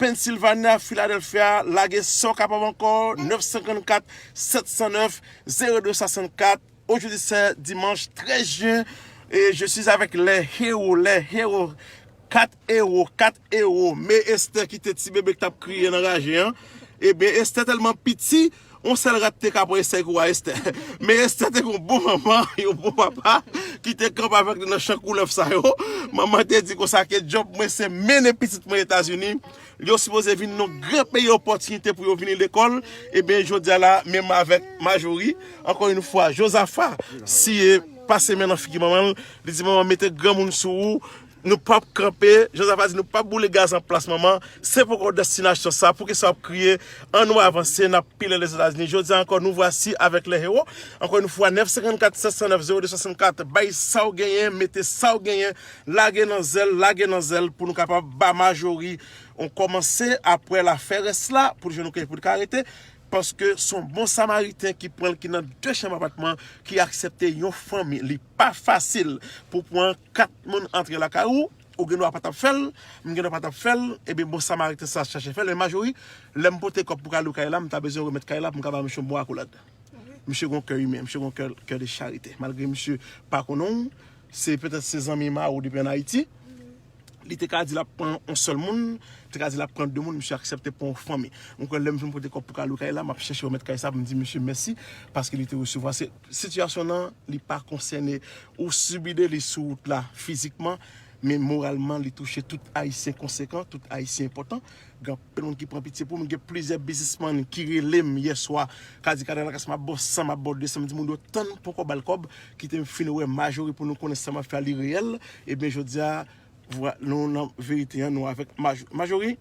Pennsylvania, Philadelphia, lage sa yo kapab ankò, nèf senkannkat sèt san nèf zewo de swasannkat. Aujourd'hui, c'est dimanche treize juin, et je suis avec les héros, les héros. Kat ewo, kat ewo. Men Esther ki te ti bebe ki t ap kriye nan raje an. Ebyen, Esther tèlman piti, yon sèl rat te ka pran Esther, kou a Esther. Men Esther te gen yon bon manman, yon bon papa, ki te kanpe avèk li nan chan koulèv sa yo. Manman te di konsa ke djòb mwen se mennen pitit mwen Etazini. Yo sipoze vin nan gran peyi opòtinite pou yo vini lekòl. Ebyen, jodi a la, menm avèk Majori, ankò yon fwa, Jozafa, si e pase men nan figi manman l, li di, "Manman, mete granmoun sou ou, nou p ap kanpe." Jozafa di, "Nou p ap boule gaz an plas, manman. Se poko destinasyon sa, pou ki sa w ap kriye? An nou avanse, n ap pile Lèzetazini." Jodi a ankò, nou vwasi avèk lè hewo. Ankò yon fwa, nèf senkannkat sèt san nèf zewo de swasannkat, bay sa w genyen, mete sa w genyen, lage nan zèl, lage nan zèl, pou nou kapab ba Majori yon kòmanse, apre l a fè rès la, pou l jwenn yon kay pou l ka rete, paske se yon bon samariten ki pran l, ki nan de chanm apatman, ki aksepte yon fanmi. Li pa fasil pou pran kat moun antre lakay ou, ou gen dwa pa t ap fè l, m gen dwa pa t ap fè l, ebyen bon samariten sa chache fè l, men Majori, lè m pote kòb pou ka lwe kay la, m ta bezwen remèt kay la pou m ka ba misye yon bon akolad. Misye gen yon kè imen, misye gen yon kè, kè de charite. Malgre misye pa konnen w, se petèt se zanmi mari w depi ann Ayiti. Li te ka di l ap pran yon sèl moun, li te ka di l ap pran de moun, misye aksepte pran yon fanmi. Mwen kwè lè m fin pote kòb pou ka lwe kay la, m ap chèche remèt kay sa pou m di misye mèsi, paske li te resevwa. Se, sitiyasyon nan, li pa konsène ou sibi de li sou wout la fizikman, men moralman, li touche tout Ayisyen konsekan, tout Ayisyen enpòtan. Gen anpil moun ki pran pitye pou m. Gen plizyè biznismann ki rele m yè swa, ka di, "Kanal Anklas, m ap ba w san, m ap ba w de san." M di moun yo, "Tann, poko ba l kòb, kite m fin wè Majori pou nou konnen sa m ap fè a li reyèl." Ebyen, jodi a, vwa-, nou nan verite an, nou avèk Maj-, Majori.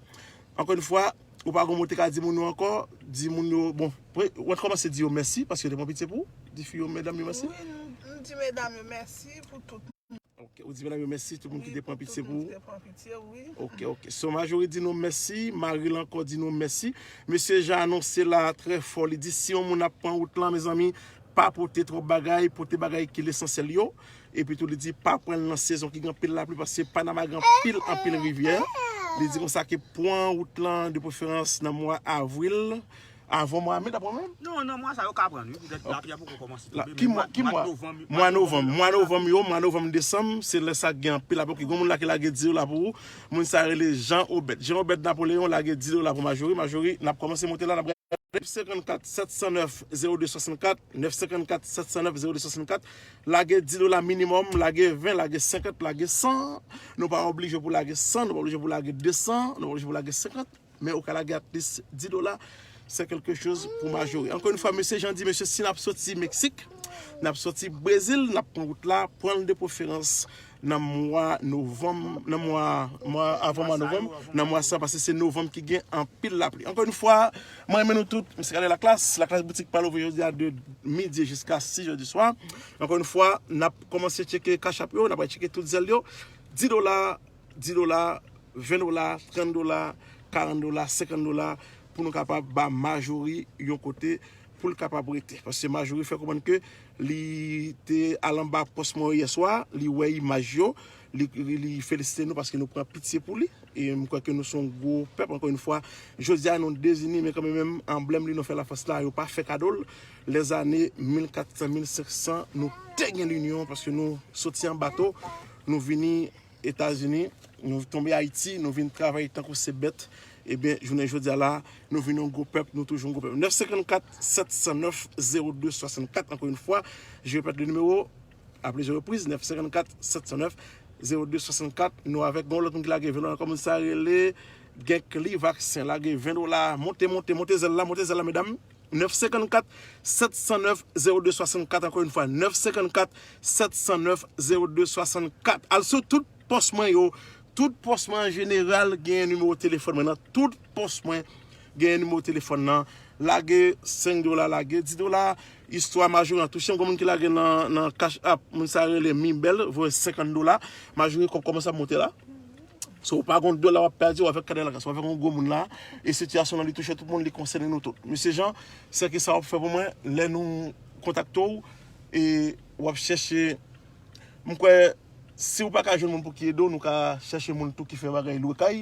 Ankò yon fwa, ou pa gen mo te ka di moun yo ankò, di moun yo, bon, pre-, w ap kòmanse di yo mèsi, paske yo te pran pitye pou ou, di fi yo, medam yo mèsi. Wi, m, m di medam yo mèsi pou tout. Ok, ou di medam yo mèsi, tout moun ki te pran pitye pou ou. Wi, pou tout moun ki te pran pitye, wi. Ok, ok. So, Majori di nou mèsi, mari l ankò di nou mèsi. Mesye Jean anonse la trè fò, li di si yon moun ap pran wout lan, mezanmi, pa pote twòp bagay, pote bagay ki lesansyèl yo. Epi tou, li di pa pran l nan sezon ki gen anpil lapli, paske Panama gen anpil, anpil rivyè. Li di konsa ke pran wout lan, de preferans nan mwa avril, avan mwa me, daprè w menm? Non, nan mwa sa yo ka pran, wi. Poutèt lapli a poko kòmanse tonbe, men mwa, mwa novanm, mwa novanm, mwa novanm yo, mwa novanm, desanm, se lè sa gen anpil lapli. Ok, gen moun la ki lage dis dola pou ou. Moun sa rele Jean Obed. Jean Obed Napoléon lage dis dola pou Majori. Majori, n ap kòmanse monte la, n ap nèf senkannkat sèt san nèf zewo de swasannkat, nèf senkannkat sèt san nèf zewo de swasannkat, lage dis dola minimòm, lage ven, lage senkant, lage san. Nou pa oblije pou lage san, nou pa oblije pou lage de san, nou pa oblije pou lage senkant, men ou ka lage at least dis dola. c'est quelque chose pour Marjorie. Encore une fois, mesye Jean di, mesye, si n ap soti Meksik, n ap soti Brezil, n ap pran wout la, pran l de preferans nan mwa novanm, nan mwa, mwa, avan mwa novanm, nan mwa sa, paske se novanm ki gen anpil lapli. Encore une fois, mwen renmen nou tout, mesye Kade Laklas, Laklas Boutik pral ouvri jodi a de midi jiska sis è di swa. Encore une fois, n ap kòmanse tcheke Cash App yo, n ap tcheke tout Zelle yo, dis dola, dis dola, ven dola, trant dola, karant dola, senkant dola, pou nou kapab ba Marjorie yon kote pou l kapab rete. Paske Marjorie fè konprann ke li te al anba pòs mwen yè swa, li wè imaj yo, li, li, li felisite nou paske nou pran pitye pou li. E m kwè ke nou se yon gwo pèp, ankò yon fwa, jodi a nou dezini, men kanmenm, menm anblèm li nou fè lafòs la, yo pa fè kado l. Lèzane mil kat san, mil senk san, nou te gen linyon paske nou soti an bato, nou vini Etazini, nou tonbe Ayiti, nou vin travay tankou se bèt. Ebyen, jounen jodi a la, nou vin yon gwo pèp, nou toujou yon gwo pèp. Nèf senkannkat, sèt san nèf, zewo de swasannkat, encore une fois, je répète le numéro, à plusieurs reprises, nèf senkannkat, sèt san nèf, zewo de swasannkat. Nou avèk yon lòt moun ki lage ven dola, kòman sa rele, Genkly Vaksen, lage ven dola, monte, monte, monte zèl la, monte zèl la, medam. Nèf senkannkat, sèt san nèf, zewo de swasannkat, encore une fois, nèf senkannkat, sèt san nèf, zewo de swasannkat. Al sou tout pòs mwen yo, tout pòs mwen an jeneral genyen nimewo telefòn mwen nan, tout pòs mwen genyen nimewo telefòn nan. Lage senk dola, lage dis dola, istwa Majori an touche m, gen moun ki lage nan, nan Cash App, moun sa rele Mibèl, voye senkant dola, Majori kòb kòmanse ap monte la. So, ou pa gon dola w ap pèdi, ou avèk Kade Laklas, ou avèk yon gwo moun la, e sitiyasyon an li touche tout moun, li konsène nou tout. Mesye Jean, se ki sa w ap fè pou mwen, lè nou kontakte w, e w ap chèche, m kwè, si w pa ka jwenn moun pou ki ede w, nou ka chèche moun tou ki fè bagay lwe kay,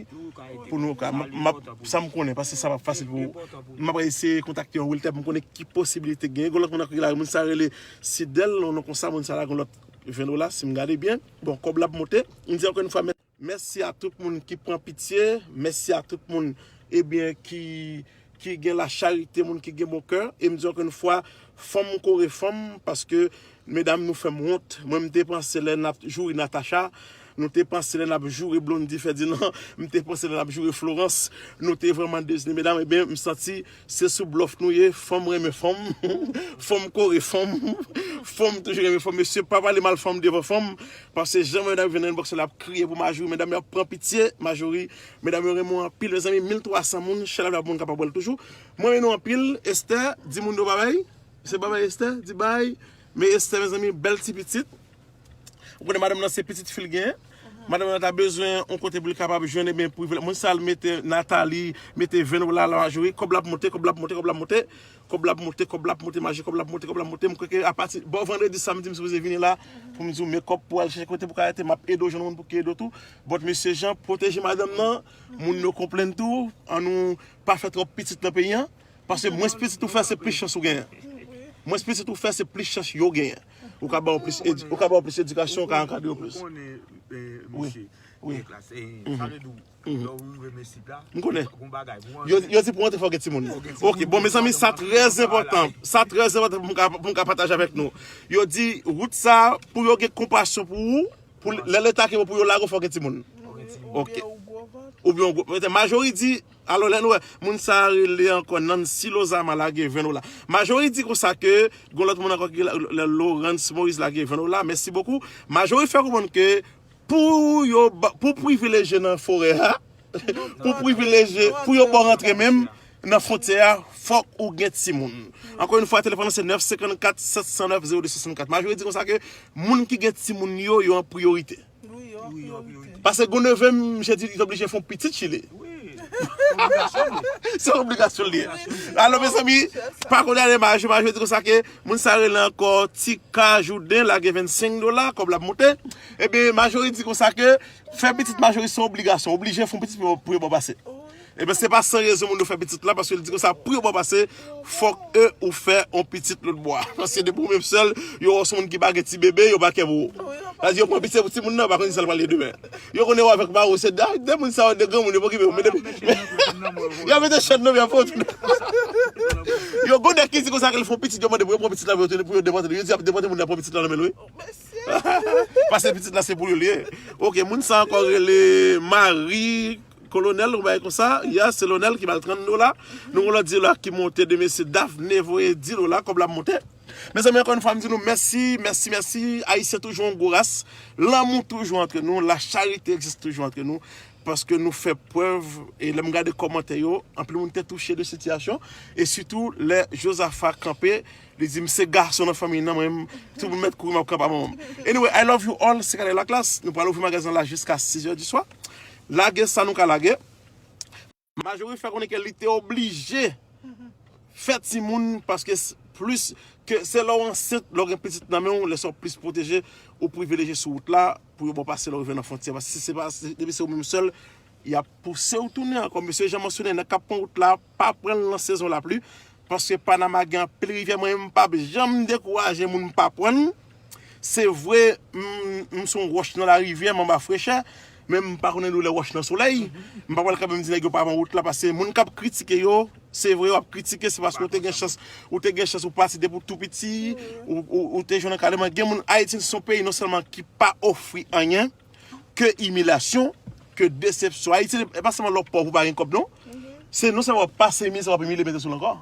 pou nou ka, m ap, m ap, sa m konnen, paske sa p ap fasil pou ou. M ap eseye kontakte yon realtor pou m konnen ki posibilite gen. Gon lòt moun ankò ki la, moun sa rele Sidèl, yon non konsa, moun sa la, gon lòt ven dola, si m gade byen. Bon, kòb la ap monte. M di ankò yon fwa, mèsi a tout moun ki pran pitye, mèsi a tout moun, ebyen, ki, ki gen lacharite, moun ki gen bon kè. E m di ankò yon fwa, fanm kore fanm, paske medam nou fè m wont. Mwen, m te panse lè n ap joure Natacha, nou te panse lè n ap joure Blondy Ferdinand, m te panse lè n ap joure Florence, nou te vrèman dezini medam. Ebyen, m santi se sou blòf nou ye, fanm renmen fanm, fanm kore fanm, fanm toujou renmen fanm. Mesye, pa pale mal fanm devan fanm, paske jan medam vin nan inbox la ap kriye pou Majori, medam yo ap pran pitye, Majori, medam yo renmen w anpil, mezanmi, mil twa san moun, chalè la pou moun kapab wè l toujou. Mwen renmen nou anpil, Esther, di moun yo babay, se babay Esther, di bay, men Esther, mezanmi, bèl ti pitit. Ou konnen madanm nan se pitit fi l genyen. Madanm nan ta bezwen yon kote pou li kapab jwenn, ebyen, privilèj. Moun sa l mete Nathalie, mete ven dola la Majori, kòb la ap monte, kòb la ap monte, kòb la ap monte, kòb la ap monte, kòb la ap monte, Majori, kòb la ap monte, kòb la ap monte. M kwè ke apati, bò vandredi, samdi, m sipoze vini la, pou m di w, men kòb pou al chèche kote pou ka rete, m ap ede w jwenn moun pou ki ede w tou. But mesye Jean, pwoteje madanm nan, moun yo konplenn tou, ann nou pa fè twòp pitit nan peyi an. Paske mwens pitit ou fè, se plis chans ou genyen. Mwens pitit ou fè, se plis chans yo genyen. Ou ka ba yo plis edi-, ou ka ba yo plis edikasyon, ou ka ankadre yo plis. Ou konnen, eh, wi, mesye, wi, Niklas, eh, mhm, sa vle di w, mhm, lè w rive Meksik la, m konnen, gon bagay pou w yo, yo di pou w antre fò w gen timoun. Fò w gen timoun. Ok, bon, mezanmi, sa trè enpòtan. Sa trè enpòtan pou m ka, pou m ka pataje avèk nou. Yo di, wout sa, pou yo gen konpasyon pou ou, pou lè leta ki bon pou yo lage w, fò w gen timoun. Fò w gen timoun. Ok. Oubyen w gwo vant. Oubyen w gwo, petèt Majori di, alò, lè nou wè, moun sa a rele ankò Nancy Lozama lage ven dola. Majori di konsa ke, gon lòt moun ankò ki la, lè Laurence Maurice lage ven dola, mèsi bokou. Majori fè konprann ke pou yo ba, pou privilejye nan forè a, pou privilejye, pou yo ba w rantre menm nan fwontyè a, fòk ou gen timoun. Ankò yon fwa, telefòn nan se nèf senkannkat, sèt san nèf, zewo de swasannkat. Majori di konsa ke moun ki gen timoun yo, yo an priyorite. Wi, yo an priyorite. Paske gon neve m, misye di, li oblije fè yon pitit Chile. Wi. Se obligasyon li ye. Alò, mezanmi, pa kondane Majori, Majori di konsa ke moun sa rele ankò Tika Jouden, lage vennsenk dola, kòb la ap monte. Ebyen, Majori di konsa ke fè pitit Majori se yon obligasyon, oblije fè yon pitit pou, pou yo ba w pase. Ebyen, se pa san rezon moun yo fè pitit la, paske l di konsa, pou yo ba w pase, fòk e ou fè yon pitit lòt bò a. Paske depi ou menm sèl, yo wè w se yon moun ki pa gen ti bebe, yo pa kè pou ou. Sa di yo pran pitye pou timoun nan, yo pa konn kisa l pral ye demen. Yo konnen w avèk mari w, se de, de moun sa yo, de granmoun, yo pa okipe yo. Men depi, y ap mete chèn nan, y ap fè w tounen. Yo gon nèg ki di konsa ke l fè yon pitit, yo mande pou yo pran pitit la, pou yo tounen, pou yo depòte li. Yo di y ap depòte moun nan, pran pitit la nan men l, wi. Paske pitit la se pou yo li ye. Ok, moun sa ankò rele Marie Kolonèl, ou bay konsa, ya, se Lonèl ki ba l trant dola. Nou gen lòt di dola ki monte de mesye Dafne voye di dola, kòb la ap monte. Mezanmi, ankò yon fwa, m di nou mèsi, mèsi, mèsi. Ayisyen toujou yon gwo ras. Lanmou toujou antre nou, la charite egziste toujou antre nou. Paske nou fè prèv, e lè m gade kòmantè yo, anpil moun te touche de sitiyasyon, e sitou lè Jozafa kanpe, li di, "M se gason nan fanmiy nan, mwen, tout moun mèt kouri, m ap kanpe a manman m." Anyway, I love you all, se Kadèk Laklas. Nou pral ouvri magazin la jiska sizè di swa. Lage sa nou ka lage. Majori fè konnen ke li te oblije fè timoun, paske s- plis ke se lè w ansent, lè w gen pitit nan men w, lè sa w plis pwoteje, ou privilejye sou wout la, pou yo ba w pase lè w rive nan fwontyè. Paske si se pa, si, depi se ou menm sèl, y ap pouse w tounen ankò. Mesye Jan mansyone, nèg k ap pran wout la, pa pran l nan sezon lapli, paske Panama gen anpil rivyè. Mwen menm, m p ap janm dekouraje moun pa pran l. Se vre, m, m se yon wòch nan larivyè, m anba frechè, men m pa konnen doulè wòch nan solèy. M pa pral kanpe m di nèg yo pa pran wout la, paske moun k ap kritike yo, se vre, w ap kritike, se paske w te gen chans, ou te gen chans, ou pati depi w tou piti, ou, ou, ou te jwenn ankadreman. Gen moun, Ayiti se yon peyi non sèlman ki pa ofri anyen, ke imilyasyon, ke desepsyon. Ayiti, e pa sèlman lè w pòv ou pa gen kòb, non. Se non sèlman w ap pase mizè, w ap imilye, mete sou l ankò.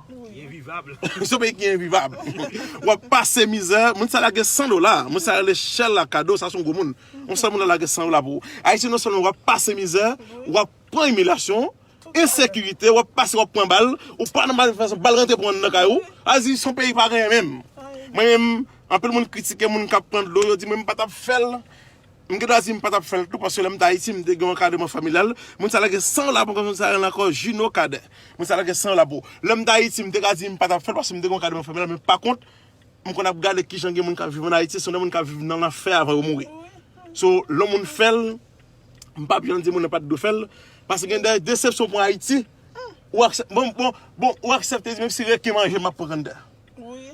Se yon peyi ki envivab. W ap pase mizè, moun sa lage san dola, moun sa rele Shella Kado, sa se yon gwo moun. Yon sèl moun la lage san dola pou ou. Ayiti, non sèlman w ap pase mizè, w ap pran imilyasyon, ensekirite, w ap pase, w ap pran bal, ou pa nan manifestasyon, bal rantre pran nan kay ou. Ayiti se yon peyi pa gen anyen menm. Mwen menm, anpil moun kritike moun k ap pran dlo, yo di mwen m pa t ap fè l. M gen dwa di m pa t ap fè l tou, paske lè m t Ayiti, m te gen yon ankadreman familyal. Moun sa lage san dola pou mwen, moun sa rele ankò Juno Cadet. Moun sa lage san dola pou. Lè m t Ayiti, m te ka di m pa t ap fè l, paske m te gen yon ankadreman familyal, men pa kont, m konn ap gade kijan gen moun k ap viv ann Ayiti, se yon moun k ap viv nan lanfè avan yo mouri. So, lè yon moun fè l, m p ap janm di moun nan pa t dwe fè l, paske gen de desepsyon pou Ayiti, ou aksep-, bon, bon, bon, ou aksepte di, menm si reken manje m, m ap pran kanndè.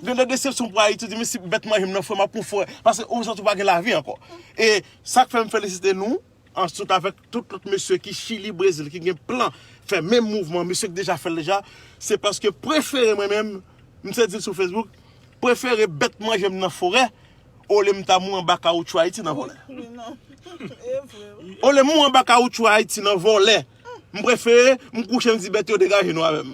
Gen de desepsyon pou Ayiti, di, menm si bèt manje m nan fwè, m ap pran fwè, paske ou santi ou pa gen lavi ankò. E sa k fè m felisite nou, answit avèk tout lòt mesye ki Chili, Brezil, ki gen plan fè menm mouvman, mesye ki deja fè l deja, se paske prefere mwen menm, m te di l sou Facebook, prefere bèt manje m nan forè, olye m ta mouri anba kawotchou Ayiti nan vòlè. Wi, non. E vre, wi. Olye m mouri anba kawotchou Ayiti nan vòlè, m prefere m kouche, m di bèt yo degaje nou avè m.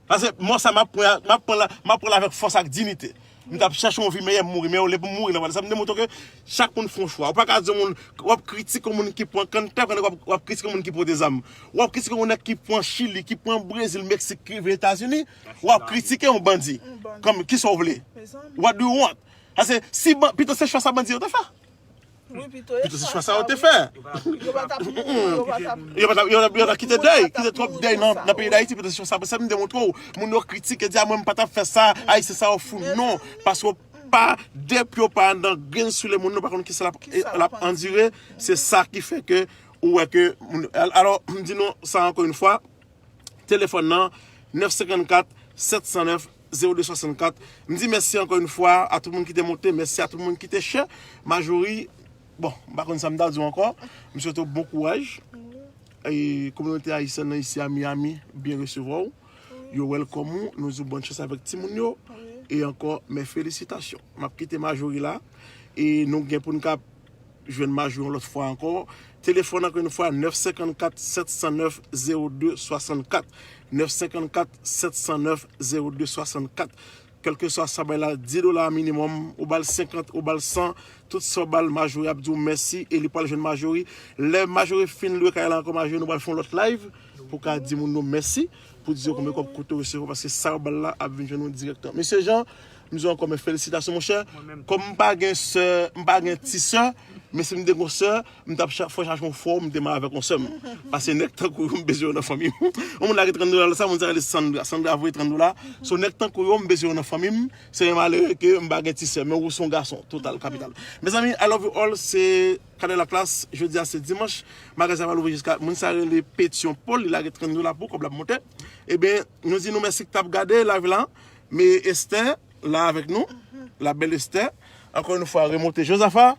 Paske mò sa m ap pran, m ap pran la, m ap pran l avèk fòs ak diyite. M t ap chèche yon vi meyè, m mouri, men olye pou m mouri nan vòlè. Sa m te montre ke chak moun fè yon chwa. Ou pa ka di yon moun, w ap kritike yon moun ki pran kanntè, pandan w ap, w ap kritike yon moun ki pote zam. W ap kritike yon nèg ki pran Chili, ki pran Brezil, Meksik, ki rive Etazini, w ap kritike yon bandi. Yon bandi. Kòm, kisa w vle? Mezanmi. What do you want? Sa se, si ban-, pito se chwa sa bandi yo te fè. Wi, pito se chwa sa yo te fè. Yo pa t ap mouri, yo pa t ap. Yo pa t ap, yo pa t ap, yo pa t ap kite dèy, kite twòp dèy nan, nan peyi Dayiti, pito se chwa sa. Sa m te montre w, moun yo kritike, di, "A, mwen, m pa t ap fè sa, Ayisyen sa yo fou." Non, paske w pa, depi w pa nan grenn soulye moun nan, w pa konn kisa l ap, l ap andire, se sa ki fè ke ou wè ke moun, al-, alò, m di nou sa ankò yon fwa, telefòn nan, nèf senkannkat, sèt san nèf, zewo de swasannkat. M di mèsi ankò yon fwa a tout moun ki te monte, mèsi a tout moun ki te share. Majori, bon, m pa konn sa m ta di w ankò. M swete w bon kouraj. E kominote ayisyèn nan isi a Miami byen resevwa w. Yo welcome ou. Nou di w bòn chans avèk timoun yo. E ankò, mè felisitasyon. M ap kite Majori la. E nou gen pou n ka jwenn Majori yon lòt fwa ankò. Telefòn ankò yon fwa, nèf senkannkat, sèt san nèf, zewo de swasannkat. Nèf senkannkat, sèt san nèf, zewo de swasannkat. Kèlkeswa sa bay la, dis dola minimòm, ou ba l senkant, ou ba l san, tout sa w ba l, Majori ap di w mèsi e li pral jwenn Majori. Lè Majori fin lwe kay la ankò, Majori, nou pral fè yon lòt live pou ka di moun nou mèsi, pou di yo konbyen kòb kote w resevwa, paske sa yo ba l la ap vin jwenn nou dirèkteman. Mesye Jan, m di w ankò, men felisitasyon, monchè. Kòm m pa gen sè, m pa gen ti sè, men si m te gen sè, m t ap cha-, fè chache yon fwa, m te mare avèk yon sè m. Paske nèg tankou yo, m bezwen yo nan fanmi m. Yon moun lage trant dola, sa moun sa rele Sandra. Sandra voye trant dola. So, nèg tankou yo, m bezwen yo nan fanmi m. Se yon malere ke m pa gen ti sè, men ou se yon gason, total, kapital. Mezanmi, I love you all, se Kadèk Laklas, jodi a se dimanch, magazin pa louvri jiska, moun sa rele Petion Paul, li lage trant dola pou kòb la ap monte. Ebyen, nou di nou mèsi ki t ap gade live la, men Esther la avèk nou, la bèl Esther. Ankò yon fwa, remonte Jozafa,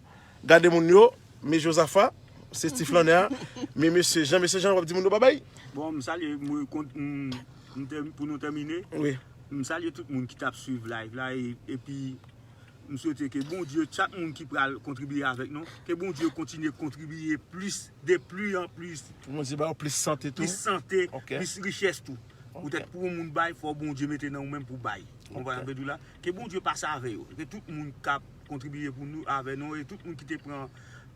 gade moun yo, men Jozafa, se ti flannè a, men mesye Jan, mesye Jan, w ap di moun yo babay? Bon, m salye, m, kont, m, m tè-, pou nou tèmine, wi, m salye tout moun ki t ap swiv live la, e, epi, M swete ke Bondye, chak moun ki pral kontribiye avèk nou, ke Bondye kontinye kontribiye plis, de pli an plis, Pou Bondye ba yo plis sante tou. Plis sante, Ok. Plis richès tou. Poutèt pou yon moun bay, fò Bondye mete nan ou menm pou bay. Ou konprann sa m vle di w la? Ke Bondye pase avè yo. Ke tout moun k ap kontribiye pou nou, avè nou, e tout moun ki te pran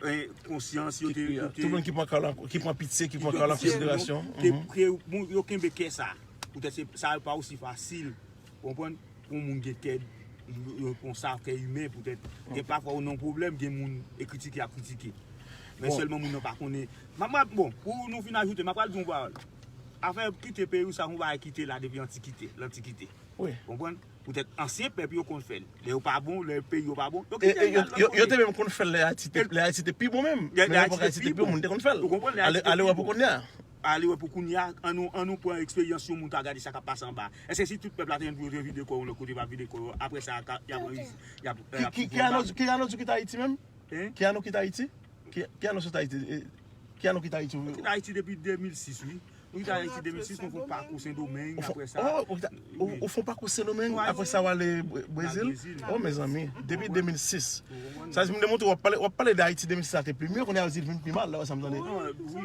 eh, konsyans, yo te, yo te Tout moun ki pran kè la, ki pran pitye, ki pran kè la an konsiderasyon. Te, ke, bon, yo kenbe kè sa. Poutèt se, sa pa osi fasil. Ou konprann? Pou yon moun gen kè, yo, yo konsa, kè imen, poutèt. Gen pafwa ou nan pwoblèm, gen moun e kritike ap kritike. Men Bon. Sèlman moun nan pa konnen. M ap, m ap, bon, pou nou fin ajoute, m ap pral di yon pawòl. Afè kite peyi ou sa, yon bagay kite la depi antikite, lantikite. Wi. Konprann? Poutèt ansyen pèp yo konn fè l. Lè yo pa bon, lè peyi yo pa bon, yo E, kite e, yo, al lòt yo, yo kote. Te menm konn fè l lè Ayiti te, lè Ayiti te pi bon menm. Lè Men Ayiti epòk te Ayiti te pi pi bon, bon. Moun te konn fè l. Ou konprann? Lè Ale, Ayiti te ale pi wè pou bon. Kounye a. Ale wè pou kounye a, an nou, an nou pran eksperyans yon moun ta gade sa k ap pase anba. Èske si tout pèp la te vin pou yo te vide kò yo lòt kote, pa vide kò yo, apre sa, y ap, y ap, y ap, Ki, ki, ki ane w kite Ayiti menm? Hein? Ki ane w kite Ayiti? Ki, ki ane w kite Ayiti? Eh, Ki ane w kite Ayiti? Kite Ayiti depi de mil sis, wi. Nou kite Ayiti de mil sis, nou fè yon pakou Sendomeng, Ou fè, apre sa. Oh, ou, ou, ou fè yon pakou Sendomeng, Wi. Apre sa w ale Bre- Al Brezil? Brezil. Oh, mezanmi, depi de mil sis. Ou konprann? Sa di m demontre w ap pale, w ap pale de Ayiti de mil sis la te pi mye, kounye a yo di l vin pi mal, la wè sa m tande. Ah, wi.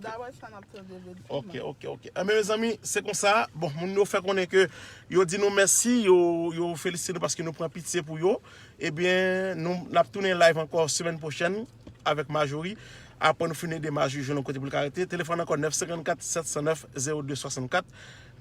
Dawè sa n ap tande de pi Ok, mal. ok, ok. Enben, mezanmi, se konsa. Bon, moun yo fè konnen ke yo di nou mèsi, yo, yo felisite nou paske nou pran pitye pou yo. Ebyen, nou n ap tounen live ankò semèn pwochèn avèk Marjorie. Apre nou fin ede Marjorie jwenn yon kote pou l ka rete. Telefòn ankò nèf senkannkat sèt san nèf zewo de swasannkat.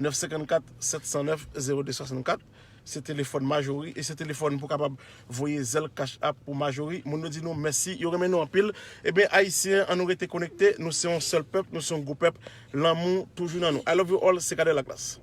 Nèf senkannkat sèt san nèf zewo de swasannkat. Se telefòn Marjorie e se telefòn pou kapab voye zèl Cash App pou Marjorie. Moun yo di nou mèsi, yo renmen nou anpil. Ebyen, Ayisyen, an nou rete konekte. Nou se yon sèl pèp, nou se yon gwo pèp. Lanmou toujou nan nou. I love you all, se Kadè Laglas.